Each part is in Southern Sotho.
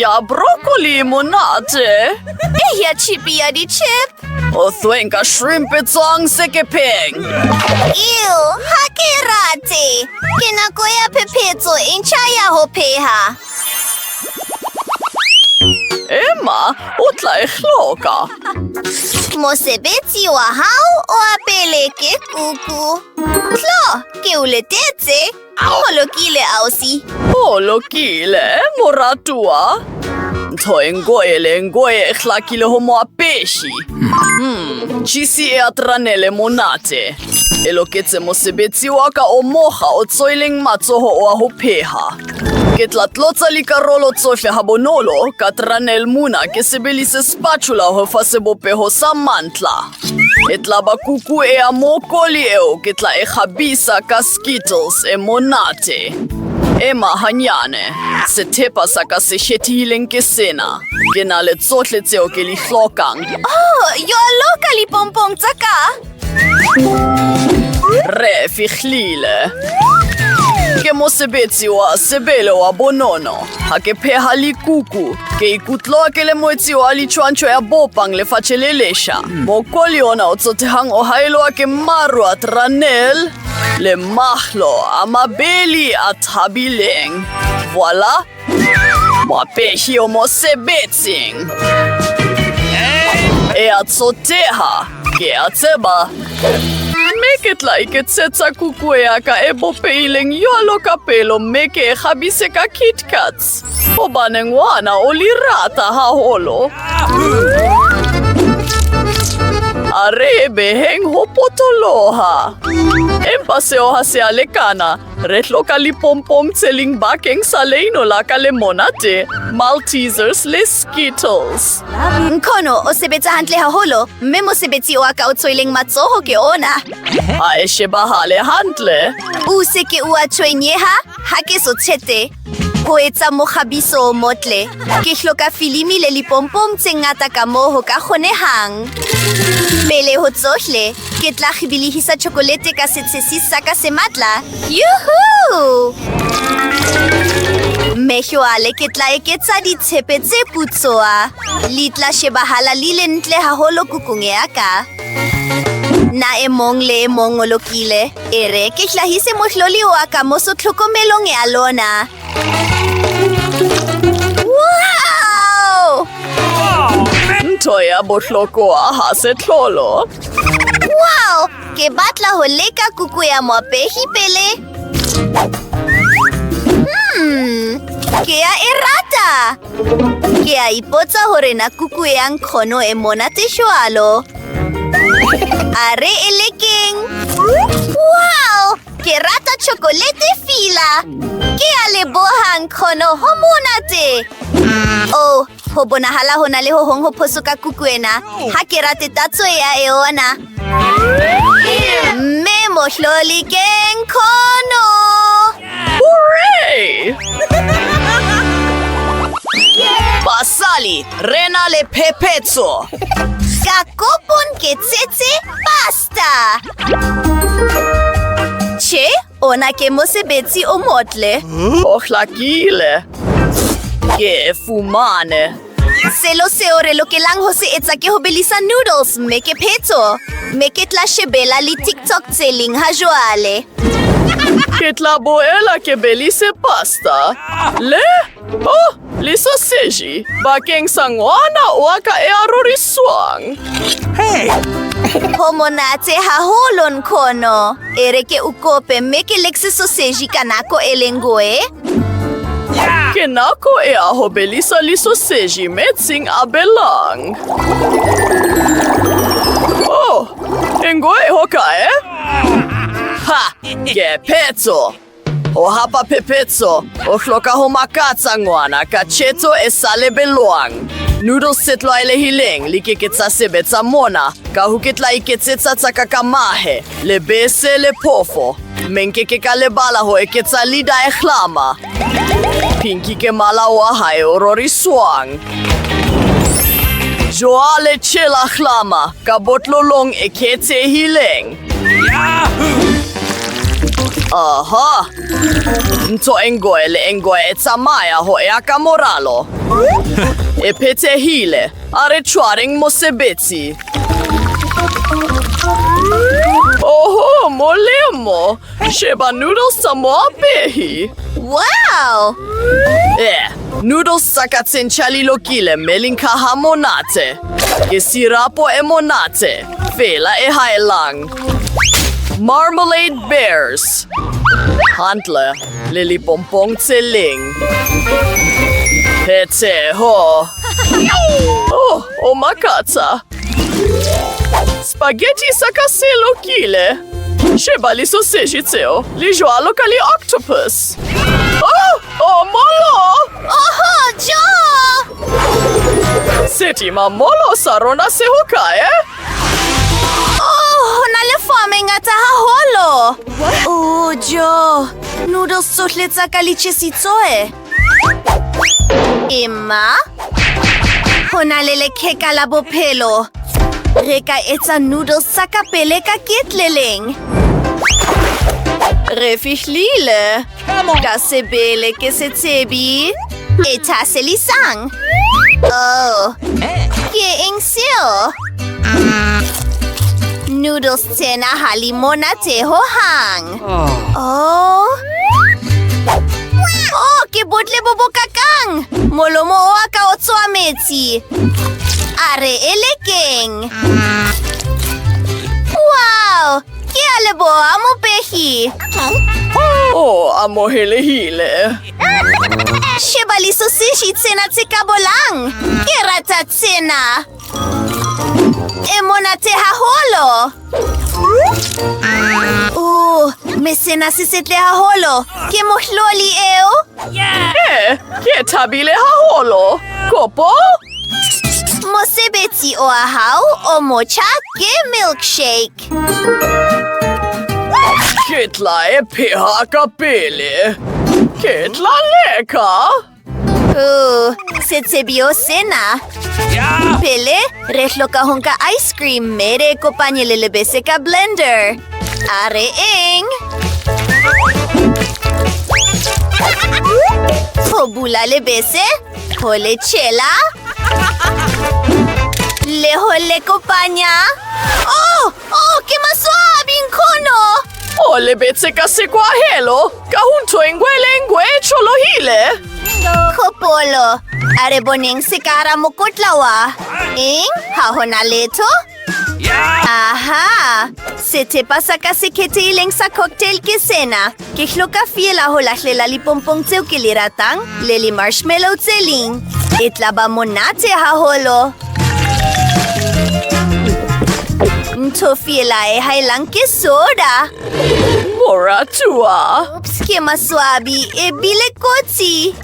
ya broccoli e monate. Eya chipi ya di-chip. Ho thweng ka shrimp e tswang sekepeng. Ew, ha ke rate. Ke nako ya phephetso e ntjha ya ho pheha. Emma, o tla e hloka. Mosebetsi wa hao oa pele ke kuku. Tlo, ke o letetse. Ho lokile, ausi. Ho lokile, moratuwa. Ntho e ngoe le e ngoe e hlakile ho moapehi. Cheese ea tranele monate. E loketse mosebetsi wa ka o moha o tsoileng matsoho oa ho pheha. Ke tla tlotsa likarolo tsohle habonolo ka tranel muna ke sebelise spatula ho fa sebopeho sa mantla. E tla ba kuku ea mokoli eo ke tla e kgabisa ka Skittles e monate. Ema hanyane. Sethepa sa ka se kgethehileng ke sena. Ke na le tsohle tseo ke li hlokang. Oh, jwalo ka lipompong tsa ka. Re fihlile. Ke mosebetsi wa sebele wa bonono. Ha ke pheha likuku, ke ikutlwa ke le moetsi wa litshwantsho ya bopang lefatshe le lesha. Mokoli ona o tsotehang o haelwa ke maru a tranel le mahlo a mabeli a thabileng. Voila, moapehi o mosebetsing. Ea tsoteha, ke a tseba. Mme ke tla iketsetsa kuku ya ka e bopehileng jwalo ka pelo mme ke e kgabise ka Kit Kats. Hobane ngwana o li rata haholo. A re e beheng ho potoloha. Empa seo ha se a lekana. Re hloka lipompom tse ling bakeng sa leino la ka le monate, Maltesers le Skittles. Nkhono o sebetsa hantle haholo, mme mosebetsi oa ka o tsoileng matsoho ke ona. Ha e shebahale hantle. U se ke ua tshwenyeha, ha ke so tshete. Ho etsa mokgabiso o motle. Ke hloka filimi le lipompom tse ngata kamoo ho ka kgonehang. Pele ho tsohle, ke tla kgibilihisa chokolete ka setshesi sa ka se matla. Yuhu! Mme jwale ke tla eketsa ditshepe tse putswa. Li tla shebahala li le ntle haholo kukung ya ka. Na e mong le e mong o lokile. E re ke hlahise mohloli oa ka moso tlhokomelong ya lona. Wow! Ntho ya bohlokoa ha se tlholo. Wow! Ke batla ho leka kuku ya moapehi pele. Ke a e rata. Ke a ipotsa hore na kuku ya nkgono e monate jwalo. A re e lekeng. Wow! Ke rata chokolete fila. Ke a leboha nkgono, ho monate. Oh, ho bonahala ho na le ho hong ho phoso ka kuku ena. Ha ke rate tatso ya eona. Mme mohloli ke nkgono. Hooray! Basali, re na le phephetso. Ka kopo nketsetse pasta. Che, ona ke mosebetsi o motle. Ho hlakile. Ke e fumane. Selo seo re lokelang ho se etsa ke ho belisa noodles mme ke phetso. Mme ke tla shebela le TikTok tse ling ha jwale. Ke tla boela ke belise pasta. Le, oh, le sausage bakeng sa ngwana wa ka e a roriswang. Hey! Ho monate haholo nkhono. E re ke o kope mme ke lekse sausage ka nako e le nngwe. Ke nako ea ho belisa lisoseji metsing a belang. Oh, e ngoe hokae? Ha, ke phetso. Ho hapa phephetso, o hloka ho makatsa ngwana ka tjhetso e sa lebellwang. Noodles tse tlwaelehileng li ke ke tsa sebetsa mona, ka ho ke tla iketsetsa tsa ka ka mahe, lebese le phofo. Mme nke ke ka lebala ho eketsa le diahlama. Pinky ke mala wa hae o roriswang. Joale tshela hlama ka botlolong e khethehileng. Aha! Ntho e ngoe le e ngoe e tsamaya ho ea ka moralo. E phethehile. A re tshwareng mosebetsi. Oho, molemo! Sheba noodles tsa moapehi. Wow! Eh, noodles tsa ka tse ntjha li lokile mme li nkha ha monate. Ke sirapo e monate, fela e haellang. Marmalade bears. Hantle, le lipompong tse ling. Phetheho. Oh, o makatsa. Spaghetti sa ka se lokile. Sheba lisoseji tseo, li jwalo ka li octopus. Oh, oh molo! Oho, Jo! Setima molo sa rona se hokae? Eh? Oh, ho na le foam e ngata haholo. Oh, Jo, noodles tsohle tsa ka li tjhesitsoe. Emma, ho na le lekheka la bophelo. Re ka etsa noodles tsa ka pele ka ketleleng. Re fihlile. Ka sebele ke setsebi e thahasellisang. Oh, ke eng seo? Noodles tsena ha li monate hohang. Oh. Oh, ke botle bo bokakang. Molomo oa ka o tswa metsi. A re e lekeng. Wow! Ke a leboha mopehi. Oh, amohelehile. Sheba lisoseji tsena tse ka bolang. Ke rata tsena. E monate haholo. Oh, me sena se setle haholo. Ke mohloli eo. Eh, ke thabile haholo. Kopo? Mosebetsi oa hao o motjha ke milkshake. Ke tla e pheha ka pele. Ke tla leka. Oh, setsebio sena. Pele, re hloka ho nka ice cream mme re e kopanye le lebese ka blender. A re eng? Ho bula lebese, ho le tjhela, le ho le kopanya. Oh, oh, ke maswabi nkgono. O lebetse ka sekwahelo. Ka ho ntho e nngwe le e nngwe e tjholohile. Khopolo, a re boneng se ka hara mokotla wa. Eng? Ha hona letho? Aha! Sethepa sa ka se khethehileng sa cocktail ke sena. Ke hloka feela ho lahlela lipompong tseo ke li ratang le li-marshmallow tse ling. E tla ba monate haholo. Ntho feela e haelang ke soda. Moratuwa. Oops, ke maswabi e bile kotsi.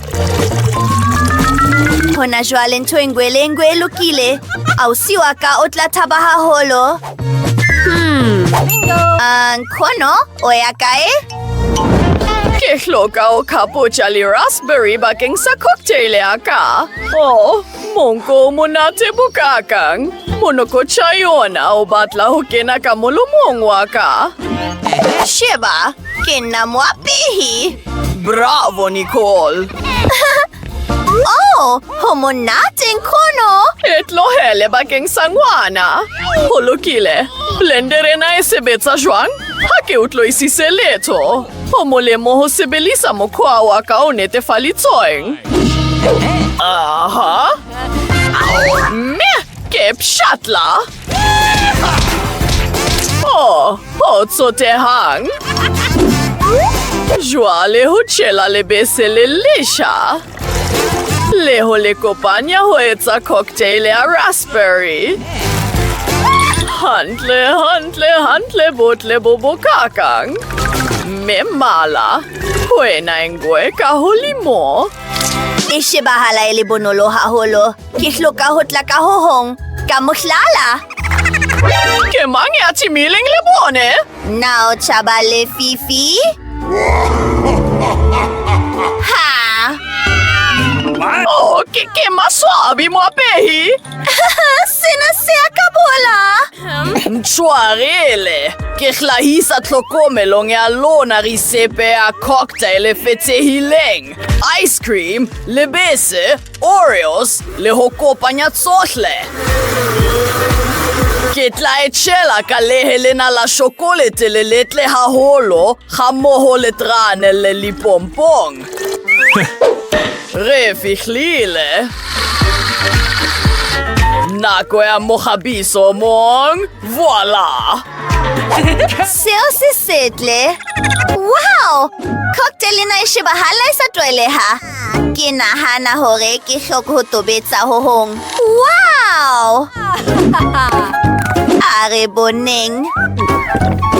Hona jwale ntho e nngwe le e nngwe e lokile. Ausi wa ka o tla thaba haholo. Ah, nkgono, o ya kae? Ke hloka ho khapotja le raspberry bakeng sa cocktail ya ka. Oh, monko o monate bokakang. Monokotjha yona o batla ho kena ka molomong wa ka. Sheba, ke nna moapehi. Bravo, Nicole. Oh, ho monate nkgono. E tlohele bakeng sa ngwana. Ho lokile. Blender ena e sebetsa jwang? Ha ke utlwisise letho. Ho molemo ho sebelisa mokgwa wa ka o netefaditsweng. Aha. Mme ke pshatla. Oh, ho tsotehang. Jwale ho tjhela lebese le lesha. Le ho le kopanya ho etsa cocktail ya raspberry. Hantle, hantle, hantle botle bo bokakang. Mme mala, ho ena e nngwe ka holimo. E shebahala e le bonolo haholo. Ke hloka ho tla ka ho hong. Ka mohlala. Ke mang ya timileng le bone? Na o tjhaba le Fifi? Ha! Oh, Oh, ke, ke maswabi moapehi. Sena se a ka bola. Ntshwarele. Ke hlahisa tlhokomelong ya lona risepe ya cocktail e fetsehileng. Ice cream, lebese, Oreos le ho kopanya tsohle. Ke tla e tjhela ka lehe lena la shokolete le letle haholo gammoho le trane le lipompong. Re fihlile. Nako ya mokgabiso mong. Voila! Seo se setle. Wow! Cocktail ena e shebahala e sa tlwaeleha. Ke nahana hore ke hloka ho tobetsa ho hong. Wow! A re boneng.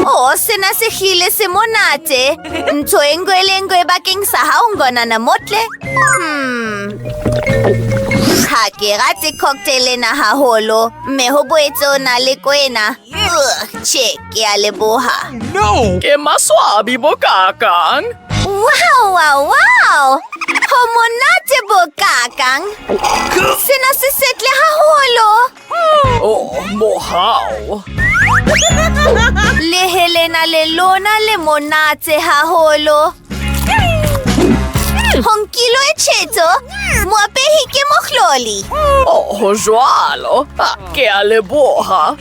Oh, sena se hlile se monate. Ntho e nngwe le nngwe bakeng sa hao ngwanana motle. Ha ke rate cocktail ena haholo, mme ho boetse o na le kwena. Ugh, che, ke a leboha. No! Ke maswabi bo kakang. Wow, wow, wow! Ho monate bo kakang. Sena se setle haholo. Oh, mohau. Lehe lena le lona le monate haholo. Ho nkilwe tjhetso, moapehi ke mohloli. Oh, ho jwalo. Ah, ke a leboha.